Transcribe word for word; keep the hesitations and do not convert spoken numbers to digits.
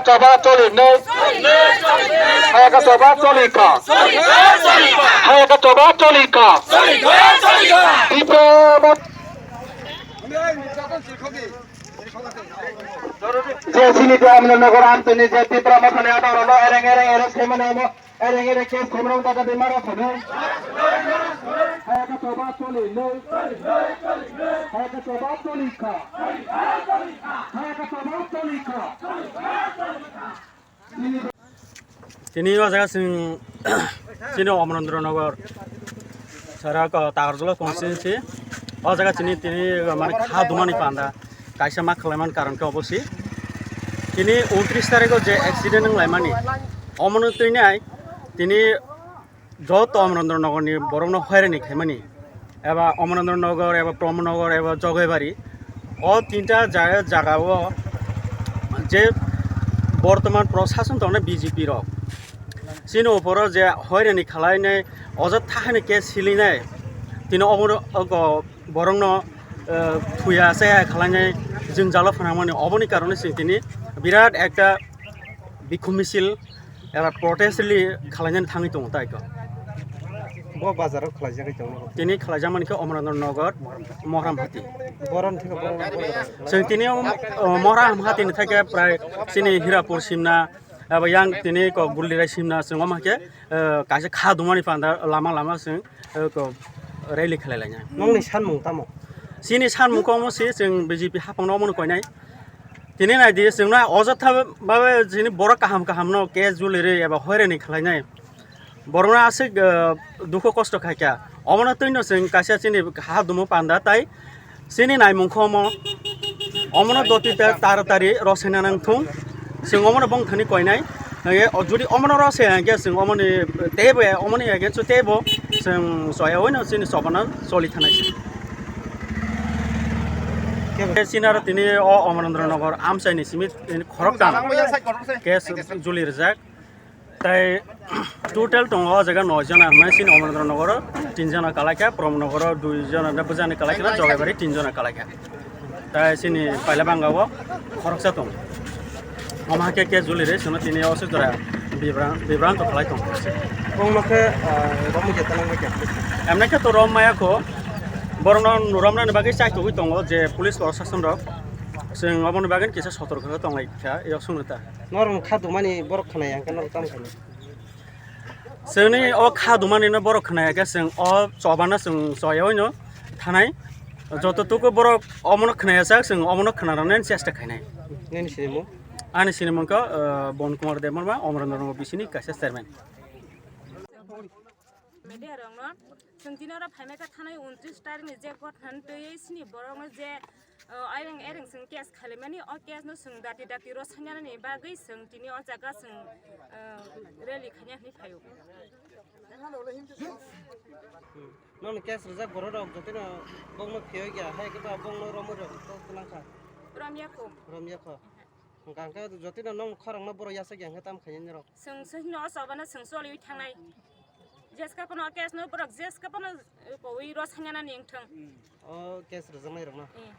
Choba choli no. Hai ka choba choli ka. Hai ka choba choli ka. Tipra ma- Je sini tu amna nogor am tuni je Tipra ma thani ata ro no ereng ereng ereng semana mo. Ereng ereng kes khumrong tata bimar o phano. Hai ka choba choli no. Hai ka choba choli ka. Hai ka choba choli ka. Tini o jaga sing sini Omorendra Nagar. Sara ko Takarjala constituency. O jaga chini tini mane kha dumani panda kaisa ma khlaiman karon khe obo si. Tini untris tarikh o je accident wng laimani omono twi nai tini joto Omorendra Nagar ni borok no hoirani khaimani eba Omorendra Nagar eba Pramod Nagar eba Jogaibari o tinta ja- jaga o je bortoman prosason tongnai B J P rok. Chini opor o je hoirani khalai nai ojot thahaino case silinai tini obo borokno thuya chaya khalai nai jwngjalo phanangmani oboni karone chwng tini birat ekta bikhum misil eba protest rally khalai nani thangwi tongo tai kok. Bo bazar o khlai jagwi tongo. Tini khlai jakmani khe Omorendra Nagar Mohram Hati. Boron thika boron. Chwng tini Mohram Hati ni thai khe prai chini Hirapur simna eba yang tini kok Gullirai simna chwng omo khe kaisa kha dumani panda lama lama chwng rally khlai lainai. Nongni sanmung tamo? Chini sanmung khe omo si chwng B J P hapang no omo no koinai. Tini nai di chwng no ojotha babe chini borok kaham kaham no case juli ri eba hoirani khlai nai. Borok no aswk dukho kosto khai kha. Omo no twi no chwng kaisa chini ha dumo panda tai Chini naimung kho omo, omono doti ta- taratari rosena nang thung. Chwng omono bongthani koinai. Nangya o jodi omono rose hwnkhe chwng omoni teibo, omoni against o teibo chwng soya oino chini chobana choli thanai. Khe sinaro tini o Omorendra Nagar amchaini simi tini khoroktham case juli rijak. Tai total tongo o jaga noi jona hwnmai chini Omorendra Nogoro tin jona kalaikha, Pramod Nogoro dui jona, bwjani kalaikha, Jogaibari tin jona kalaikha. Tai chini Pailabanga o khoroksa tongo. Omo hakhe khe juli re chwngno tini o se jora bibran- bibranto khalai tongo. Bongno khe, ah, romwi khe tanang bai khe. Emne khe to rom maya kho, borokno romnani bagwi chaithogwi tongo je police proshasonrok. Chwng oboni bagwi kisa sotorko khe tonglai kha, yok sungno ta. Norok kha dumani borok khwnaya hwnkhe norok tamo khainai? Chwngni o kha dumani no borok khwnaya khe chwng o chobano chwng choyawi no thanai. Joto tuku borok omono khwnaya chak chwng omono khwnarwknani chesta khainai. Nini sinimung? Ani sinimung khe, uh, Bon Kumar Debbarma, Omorendra Nagar bisini kaisa chairman. Media rokno chwng tini oro phaimai kha thanai untris tarikh ni je gothan twi sini borok no je, uh, aireng aireng chwng case khailaimani o case no chwng dati dati rw sanyanani bagwi chwng tini o jaga chwng, uh, rally khaina hinwi phaio. Nono case rijak borok rok jotono bokno phiyoi kha hai khe ba bokno romwi rok to twnang kha. Romya kho. Romya kho. Hwnkha hwnkhe jotino nong khorokno borok yasakya hwnkhe tamo khainai norok? Chwng se hino o chobano chwng choliwi thangnai. Jeska phano o case no borok jeska phano, eh, kowi rw sanyanani wngthang. O case rwjaknai rokno? Eh.